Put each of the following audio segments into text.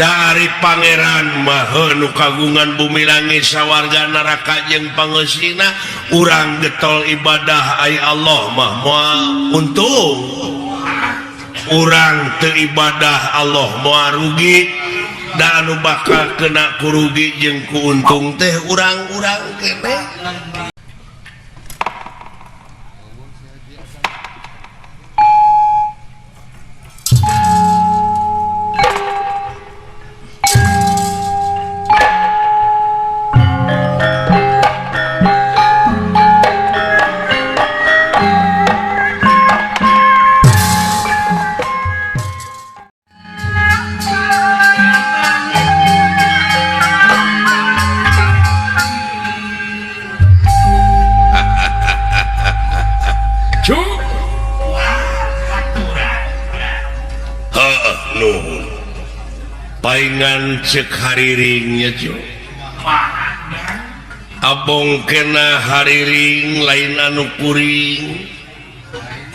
Dari Pangeran Maha nu kagungan bumi langit sawarga neraka jeung pangeusina urang getol ibadah ai Allah mah moal untung. Urang teu ibadah Allah moal rugi. Da anu bakal kena kurugi jeung kuuntung teh urang-urang keneh. Paingan cek hariringnya cu abong kena hariring lain anu kuring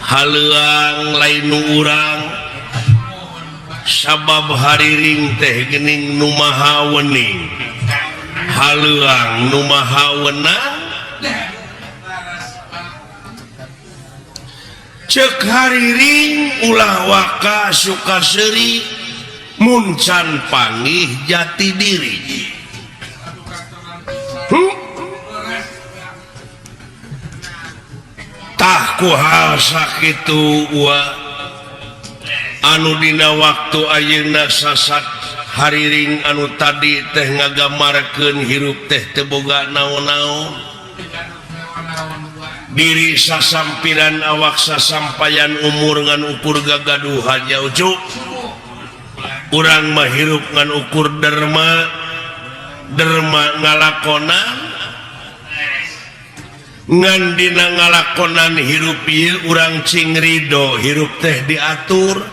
haleuang lain nu urang sabab hariring teh geuning nu maha wening haleuang nu maha wenang cek hariring ulah waka suka seuri muncan panggih jati diri. Tah ku hal sakitu wa anu dina waktu ayeuna sasak hariring anu tadi teh ngagamarkeun hirup teh teu boga naon-naon diri sasampiran awak sasampayan umur ngan ukur gagaduhan nya ucu. Urang mah hirup ngan ukur derma derma ngalakonan ngan dina ngalakonan hirup ieu urang cing ridho hirup teh diatur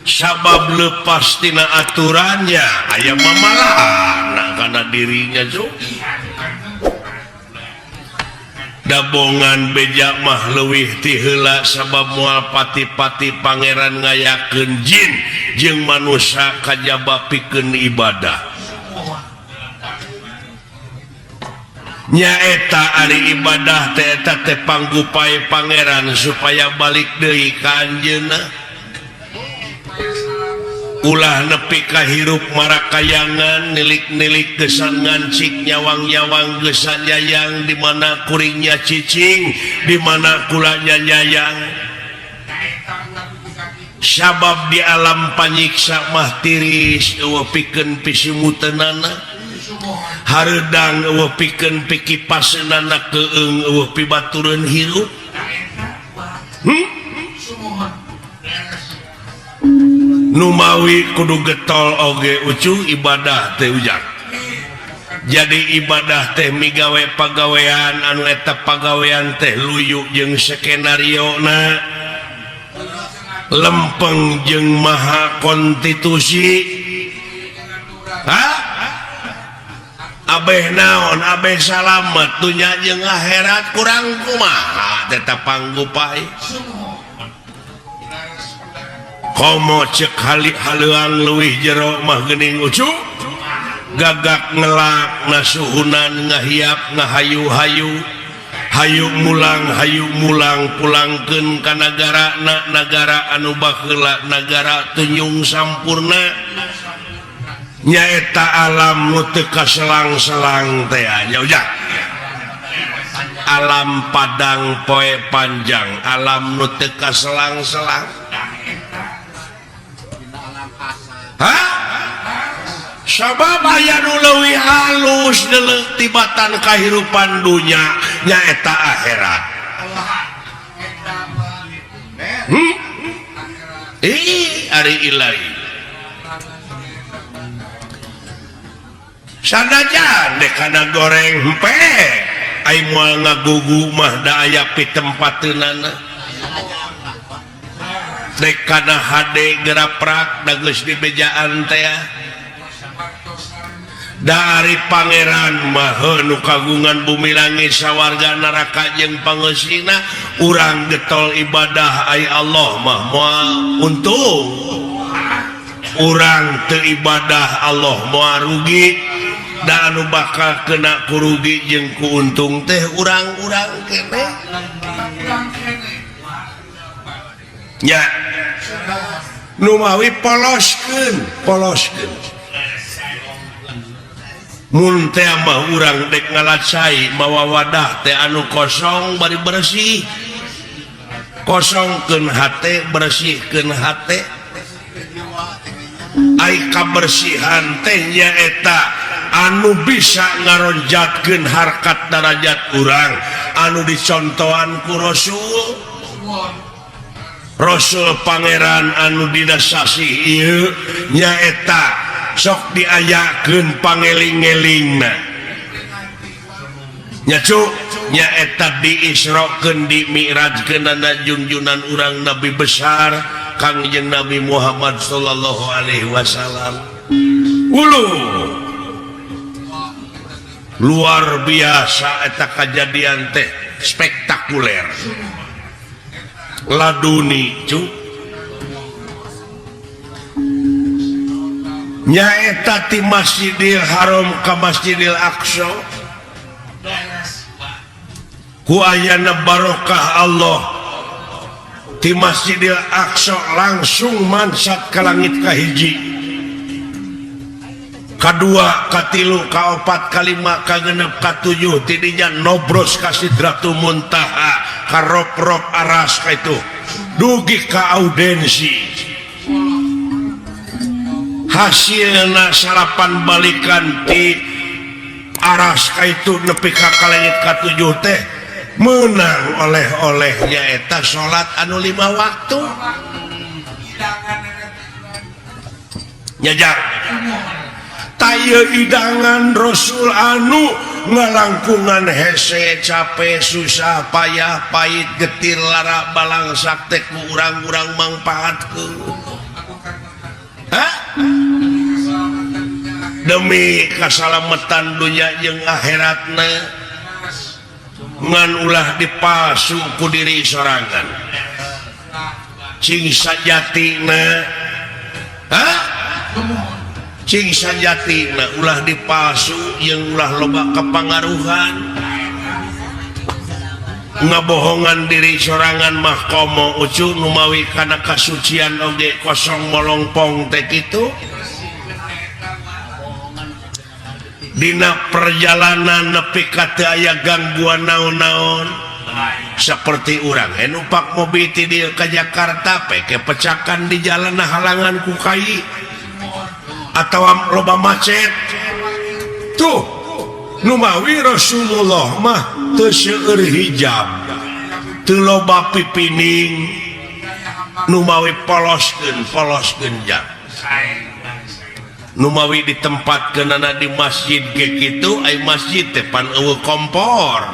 sabab lepas tina aturannya aya mamalahana kana dirinya cu. Dabongan beja mah leuwih ti heula sabab moal pati-pati pangeran ngayakeun jin jeung manusia kajaba pikeun ibadah. Nyaeta ari ibadah teh eta teh panggupai pangeran supaya balik deui ka anjeunna. Ulah nepi ka hirup marakayangan nilik-nilik gesan ngancik nyawang-nyawang gesan nyayang di mana kuringnya cicing di mana kulanya nyayang. Sabab di alam panyiksa mah tiris eueuh pikeun pisimuteunana hareudang eueuh pikeun pikipaseunana keung eueuh pibatureun hirup. Numawi kudu getol oge ucu ibadah teh ujang. Jadi ibadah teh migawe pagawean anu eta pagawean teh luyu jeung skenario na lempeng jeung maha konstitusi. Hah? Abeh naon abeh salamet dunya jeung akhirat kurang kumaha tetap panggupai. Komo cek haleuang leuwih jero mah geuning ucu gagak ngelak nasuhunan ngahiap ngahayu-hayu hayu mulang pulangkeun ka nagara na nagara anu baheula nagara tunyung sampurna nyaeta alam nu teu kaselang-selang teh nya ujang. Alam padang poe panjang alam nu teu kaselang-selang. Hah? Sabab aya nu leuwih halus deuleu tibatan kahirupan dunya nyaeta akhirat. Ih, ari ilahi. Sanajan dek kana goreng hempe, ai moal ngagugu mah da aya pitempateunana. Dek kana hade geraprak da geus dibejaan teh. Dari Pangeran Maha nu kagungan bumi langit sawarga neraka jeung pangeusina urang getol ibadah ai Allah mah moal untung. Urang teu ibadah Allah moal rugi da anu bakal kena kurugi jeung kuuntung teh urang-urang keneh nya numawi poloskeun poloskeun mun teh mah urang dek ngalacai mawa wadah teh anu kosong bari bersih kosongkeun hate bersihkeun hate ai kabersihan teh nyaeta anu bisa ngaronjatkeun harkat darajat urang anu dicontohan ku Rasul Rasul Pangeran anu dina sasih ieu nyaeta sok diayakeun pangeling-elingna nya cu nyaeta diisrokeun dimi'rajkeunana junjunan urang nabi besar Kangjeng Nabi Muhammad sallallahu alaihi wasallam. Ulu luar biasa eta kajadian teh spektakuler laduni cu nyaeta ti Masjidil Haram ka Masjidil Aqsa ku ayana barokah Allah di Masjidil Aqsa langsung mansat ke langit kahiji kadua katilu kaopat kalima kagenep katujuh tidinya nobros ka Sidratul Muntaha ka rop-rop aras ka itu dugi ka audensi hasilna sarapan balikan ti aras ka itu nepi ka kalengit katujuh teh menang oleh-oleh nyaeta salat anu 5 waktu nyajak taye idangan Rasul anu ngalangkungan hese capek susah payah pahit getir lara balangsak teh ku urang-urang mangpaatkeun demi kasalamatan dunya jeung akhiratna ngan ulah dipalsu ku diri sorangan cing sajatina ha cing sajatina ulah dipalsu jeung ulah loba kepangaruhan ngabohongan diri sorangan mah komo ucu numawi kana kasucian oge kosong molongpong teh kitu. Dina perjalanan nepi ka teu aya gangguan naon-naon seperti urang numpak mobil ti dieu ka Jakarta peke pecakan di jalan halangan ku kai atawa loba macet tuh numawi Rasulullah mah teu seueur hijab teu loba pipining numawi poloskeun poloskeun jang numawi ditempatkeunana di masjid ge kitu ai masjid teh pan eueuh kompor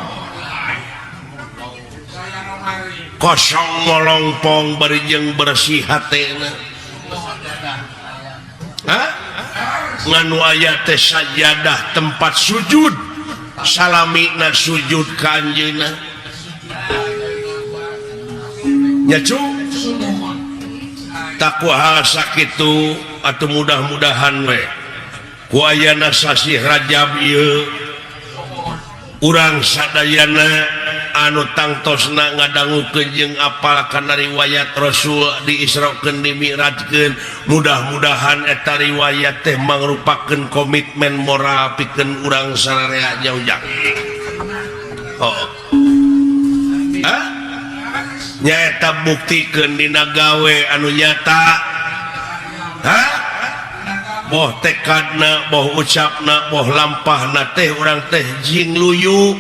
kosong molongpong bari jeung bersih hatena ha nganu aya teh sajadah tempat sujud salamina sujud ka anjeunna nya cu takwa hal sakitu atau mudah-mudahan we ku ayana sasih Rajab ieu urang sadayana anu tangtosna ngadangukeun jeung apal kana riwayat Rasul diisrokeun dimi'rajkeun mudah-mudahan eta riwayat teh mangrupakeun komitmen moral pikeun urang sararea jauh-jauh. Oh. Hah? Nyaeta buktikeun dina gawe anu nyata. Hah? Boh tekadna, boh ucapna, boh lampahna teh urang teh jing luyu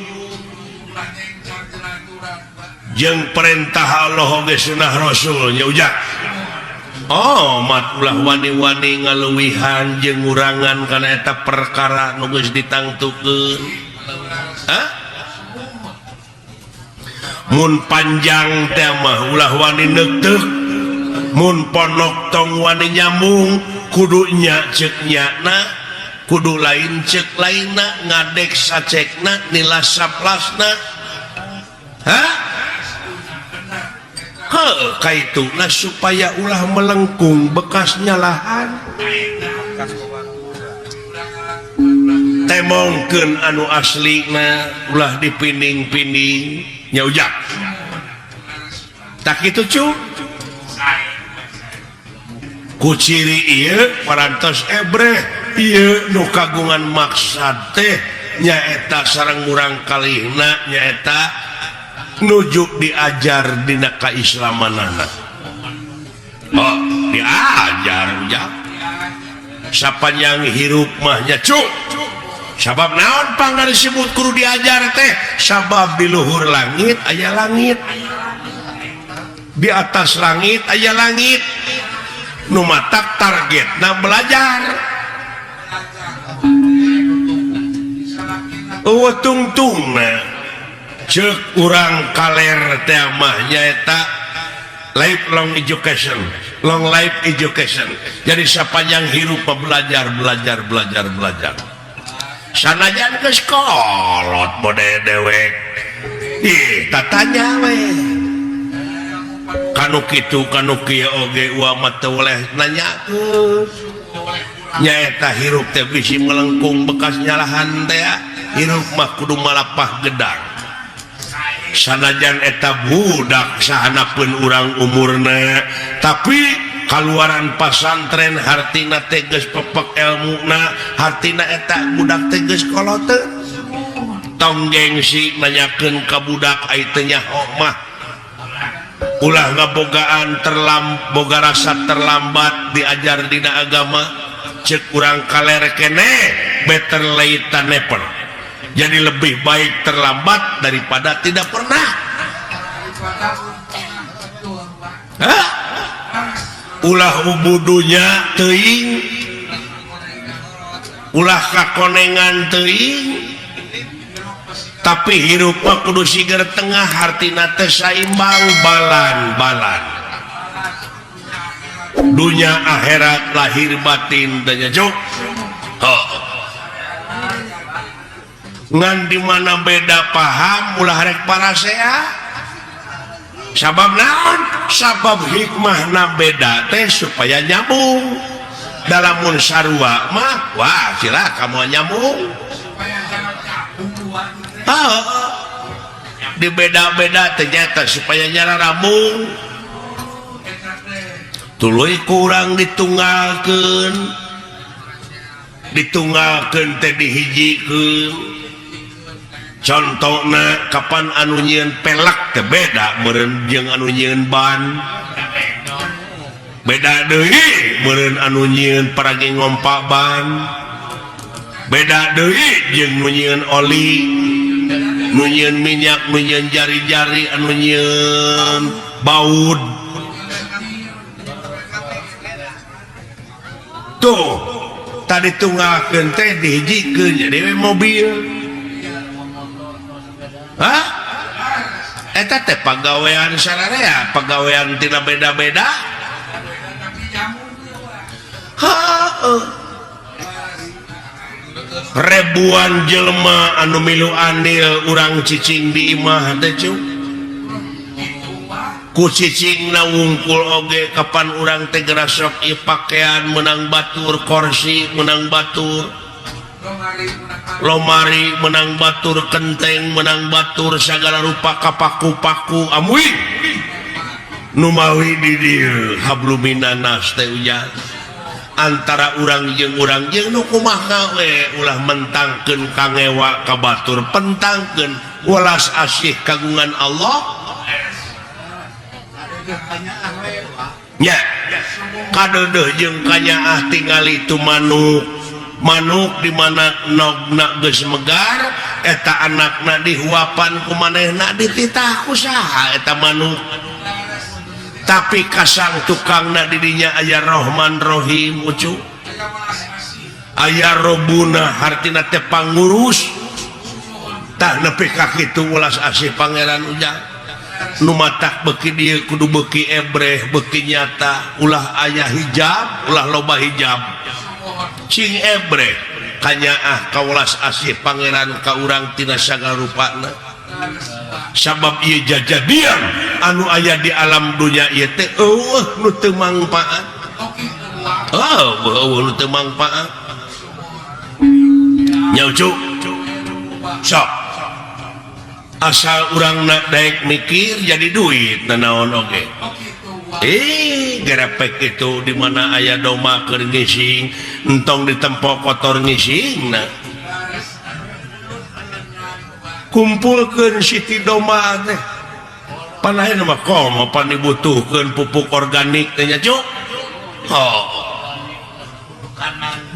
jeung perintah Allah oge sunah Rasul nya ujang. Oh, mat ulah wani-wani ngaluwihan jeung ngurangan kana eta perkara nu geus ditangtukeun. Hah? Mun panjang teh mah ulah wani neuteuk, mun ponok tong wani nyambung, kudu nya ceuk nyana, kudu lain ceuk lainna, ngadek sacekna, nilas saplasna. Hah? Heuh kaituna supaya ulah melengkung bekas nyalahan. Temongkeun anu aslina ulah dipinding-pinding nya ujak. Tak kitu cu. Ku ciri ieu parantos ebreh ieu nu kagungan maksad teh nyaeta sareng murang kalihna nyaeta nuju diajar dina kaislamanana. Oh, diajar ujang. Sapanjang hirup mah nya cu. Sabab naon pangna disebut kudu diajar teh? Sabab di luhur langit aya langit. Di atas langit aya langit. Nu matak targetna belajar. Eueuh tungtungna ceuk urang kaler teh mah nyaeta lifelong education, long life education. Jadi sapanjang hirup belajar, belajar, belajar, belajar. Sanajan geus kolot model dewek. Ih, tatanya we. Kanu kitu kanu kieu oge uang mah teu boleh nanyakeun. Nyaeta hirup teh bisi melengkung bekas nyalahan teh. Hirup mah kudu malapah gedang. Sanajan eta budak sahanapeun urang umurna, tapi kaluaran pasantren hartina teh geus pepek elmuna, hartina eta budak teh geus koloteun. Tong gengsi nanyakeun ka budak ai teu nyaho mah. Ulah ngabogaan boga rasa terlambat diajar dina agama, ceuk urang kaler keneh better late than never. Jadi lebih baik terlambat daripada tidak pernah. Hah? Ulah ubudunya teuing, ulah kakonengan teuing, tapi hirup mah kudu siger tengah, hartina teh saimbang balan-balan. Dunya akhirat lahir batin teh nya cuk. Heuh. Ngan di mana beda paham ulah rek parasea. Sabab naon? Sabab hikmahna beda teh supaya nyambung. Dalamun sarua mah wah cilaka moal nyambung. Heuh. Dibeda-beda teh nyata supaya nyararambung. Tuluy kurang ditunggalkeun. Ditunggalkeun teh dihijikeun. Contohna kapan anu nyieun pelek teh beda meureun jeung anu nyieun ban. Beda deui meureun anu nyieun paragi ngompa ban. Beda deui jeung nu nyieun oli, nu nyieun minyak, nu nyieun jari-jari, anu nyieun baud. Tuh, tadi tunggalkeun teh dihijikeun jadi we mobil. Hah? Eta teh pagawean sararea, pagawean tina beda-beda. Heuh. Ribuan jelema anu milu andil urang cicing di imah teh cu. Ku cicingna wungkul oge kapan urang teh gerasok ieu pakaian menang batur, korsi menang batur, lomari menang batur, kenteng menang batur, segala rupa kapaku-paku amuy numawi di dieu habluminanas teh ujang. Antara urang jeung nu kumaha we ulah mentangkeun kangewa ka batur, pentangkeun welas asih kagungan Allah. Nya kadeudeuh jeung kanyaah tingali tu manuk. Manuk di mana nogna geus megar eta anakna dihuapan ku manehna dititah ku saha eta manuk. Tapi kasang tukangna di dinya aya Rohman Rohim ucu. Aya Robuna hartina teh pangurus. Tah nepi ka kitu welas asih Pangeran ujang. Nu matak beuki dieu kudu beuki ebreh beuki nyata, ulah aya hijab, ulah loba hijab. Cing ebreh kanyaah kawelas asih Pangeran ka urang tina sagala rupana. Sabab ieu jajadian anu aya di alam dunya ieu teh eueuh nu teu mangpaat. Oh, eueuh nu teu mangpaat. Nya Ucu. Sok. Asal urang nak daek mikir jadi duit nanaon oge. Gerepek itu di mana aya domba keur ngising, entong ditempok kotor ngising nah. Kumpulkeun siti domba teh. Pan ayeuna mah komo pan dibutuhkeun pupuk organik teh nya Cuk. Oh.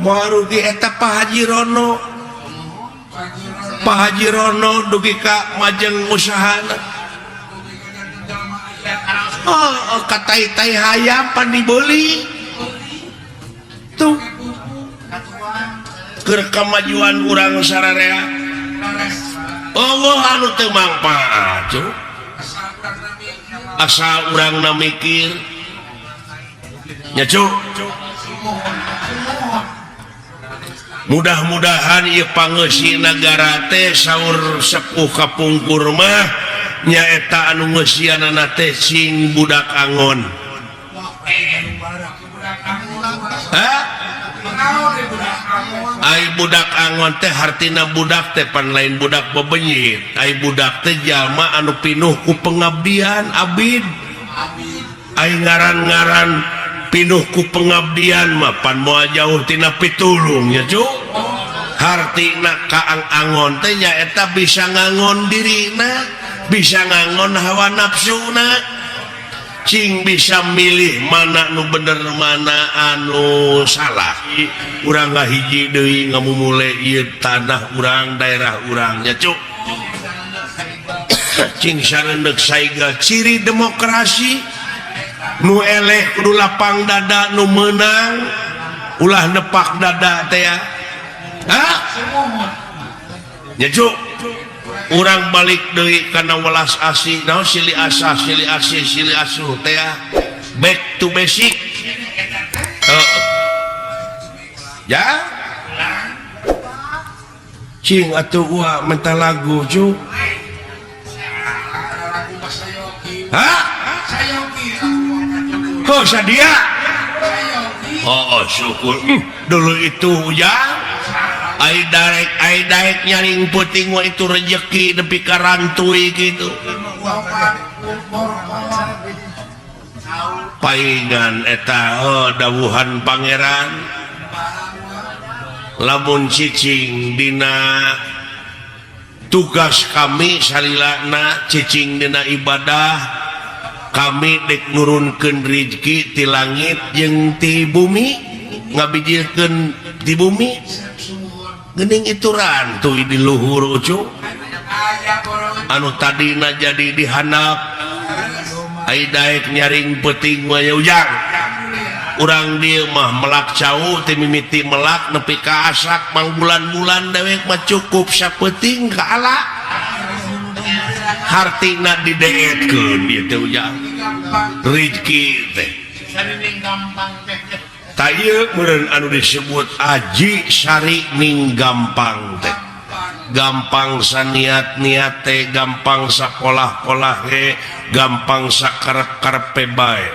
Moal rugi eta Pak Haji Rono. Pak Haji Rono dugi ka majeng usahana. Oh, katai-tai hayam pan dibeli. Tuh. Keur kamajuan urang sararea. Allah anu teu mangpaat, Cuk. Asal urangna mikir. Nya Cuk. Mudah-mudahan ieu pangeusi nagara teh saur sepuh kapungkur mah nyaeta anu ngeusianana teh sing budak angon. Hah? Ai budak angon teh hartina budak teh pan lain budak bebenyit. Ai budak teh jalma anu pinuh ku pengabdian abid. Ai ngaran-ngaran pinuh ku pengabdian mah pan moal jauh tina pitulung nya Cuk. Hartina kaang angon teh nyaeta bisa ngangon dirina, bisa ngangon hawa nafsuna. Cing bisa milih mana nu bener mana anu salah. Urang ngahiji deui ngamumule ieu tanah urang daerah urang nya Cuk. Cing sareundeuk saiga ciri demokrasi nu eleh kudu lapang dada nu meunang ulah nepak dada teh ya. Hah? Nya Cuk. Urang balik deui kana welas asih naon silih asah silih asih silih asuh teh ya. Back to basic. Ya. Cing atuh uwa minta lagu Cuk. Hah? Oh sadia. Oh, syukur. Dulu itu ujang. Ai daek nyaring puting mah itu rejeki nepi ka rantui gitu. Paingan eta oh, dawuhan pangeran. Lamun cicing dina tugas kami salilana cicing dina ibadah kami dek nurunkeun rezeki ti langit jeung ti bumi ngabijilkeun ti bumi geuning itu rantuy di luhur Ucu anu tadina jadi dihandap ai daek nyaring peuting mah ujang urang dieu mah melak cau ti mimiti melak nepi ka asak mangbulan-bulan dewek mah cukup sapeuting ka ala hartina dideetkeun ieu teh ujang rezeki teh tah ieu meureun anu disebut aji sari ning gampang teh gampang saniat-niat teh gampang sakolah-kolah he gampang sakarep-karepe bae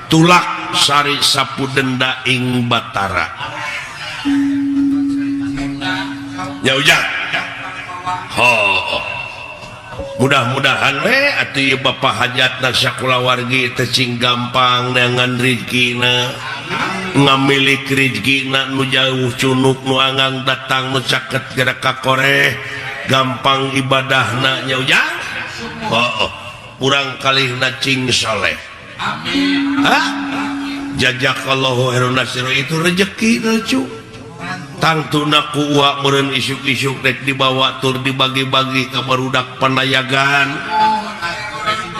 tulak sari sapu denda ing batara nya ujang ho mudah-mudahan we atuh ieu bapa hajatna sakulawargi teh cing gampang neangan rezekina ngamilik rezekina nu jauh cunuk nu anggang datang nu caket gerak ka koreh gampang ibadahna nya ujang oh, urang kalihna cing soleh. Amin. Hah? Jazakallahu khairan nasiru itu rezeki lucu. Tangtuna ku uak meureun isuk-isuk rek dibawa tur dibagi-bagi ka barudak panayagan.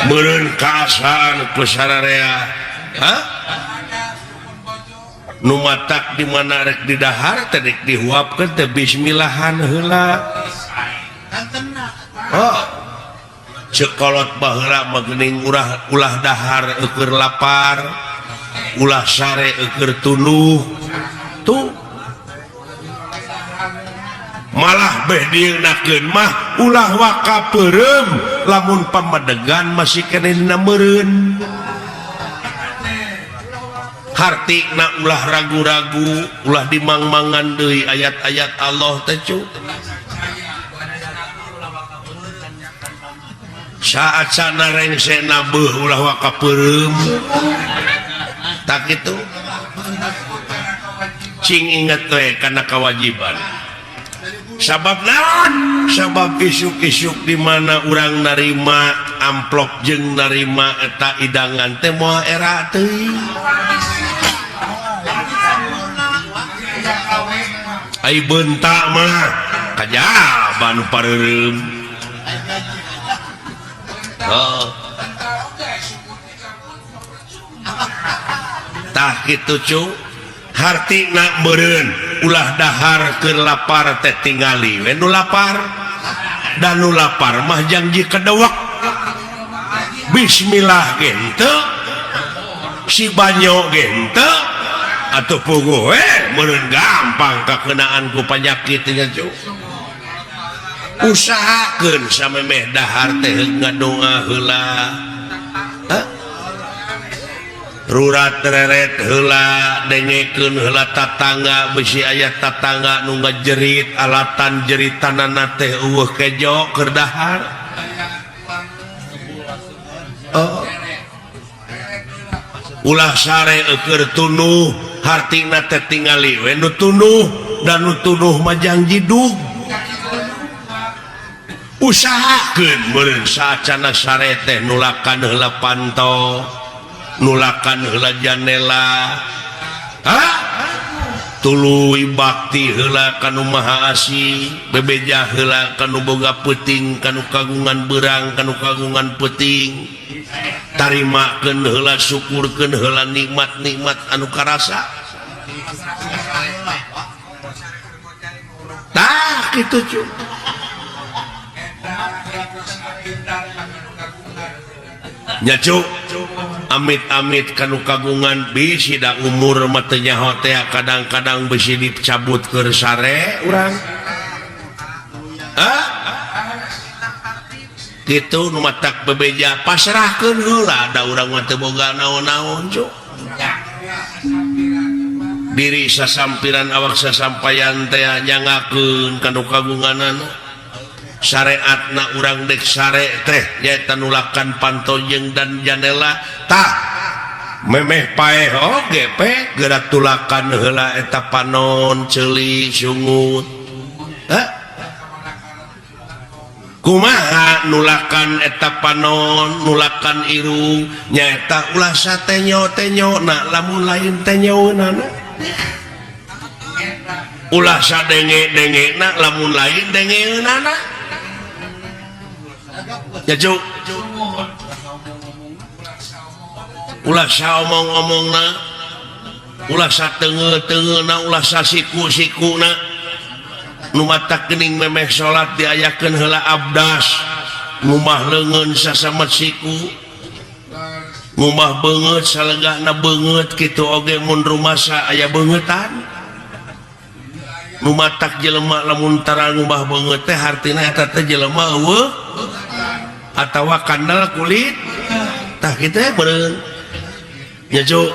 Meureun kaasaan ku sararea. Hah? Nu matak di mana rek didahar teh rek dihuapkeun teh bismillahan heula. Oh. Cekolot baheula mah geuning ulah dahar eueur lapar, ulah sare eueur tunduh. Tuh. Malah beh dieunnakeun mah ulah waka peureum lamun pamedegan masih keneh dina meureun. Hartina ulah ragu-ragu, ulah dimang-mangan deui ayat-ayat Allah teh cu. Saat sana rengsena beuh ulah waka peureum. Tak kitu. Cing inget we kana kewajiban. Sabab naon? Sabab isuk-isuk di mana urang narima amplop jeung narima eta idangan teh moal era teuing. Ai beunta mah kajaba nu pareureum. Oh. Tah kitu cu. Hartina meureun ulah dahar keur lapar teh tingali we nu lapar. Dan nu lapar mah janji kedewek. Bismillah ge henteu. Si banyo ge henteu. Atuh puguh we meureun gampang kakenaan ku panyakit nya cu. Usahakeun samemeh dahar teh ngadoa heula. Hah? Rurat reret heula dengekeun heula tatangga bisi aya tatangga nu ngajerit alatan jeritanana teh eueuh kejo keur dahar. Oh. Ulah sare eueur tunduh hartina teh tingali we nu tunduh dan nu tunduh mah jidug. Usahakeun meureun saacana sare teh nulakan heula panto, nulakan heula janela. Hah? Tuluy bakti heula ka nu Maha Asih, bebeja heula ka nu boga peuting, ka nu kagungan beurang, ka nu kagungan peuting. Tarimakeun heula, syukurkeun heula nikmat-nikmat anu karasa. Tah kitu cu. Nya cu, amit-amit kanu kagungan bisi da umur mah teu nyaho teh kadang-kadang bisi dicabut keur sare urang. Hah? Kitu nu matak bebeja pasrahkeun heula da urang mah teu boga naon-naon cu. Diri sasampiran awak sasampayan teh nyangakeun kanu kagunganana. Syariatna urang dek sare teh nyaeta nulakan panto jeung dan jandela tah memeh paeh oge pe geura tulakan heula eta panon ceuli sungut. Hah? Kumaha nulakan eta panon nulakan irung nyaeta ulah satenyo-tenyo na lamun lain tenyoeunana. Ulah sadenge-denge na lamun lain dengeunana. Ya cu. Ulah saomong-omongna, ulah sateungeut-teungeuna, ulah sasiku-sikuna. Nu matak geuning memeh salat diayakeun heula abdas, ngumah leungeun sasamet siku, ngumah beungeut salegahna beungeut kitu oge mun rumasa aya beungeutan. Nu matak jelema lamun tara ngubah beungeut teh hartina eta teh jelema eueuh atawa kandel kulit. Tah kitu meureun. Nya cu,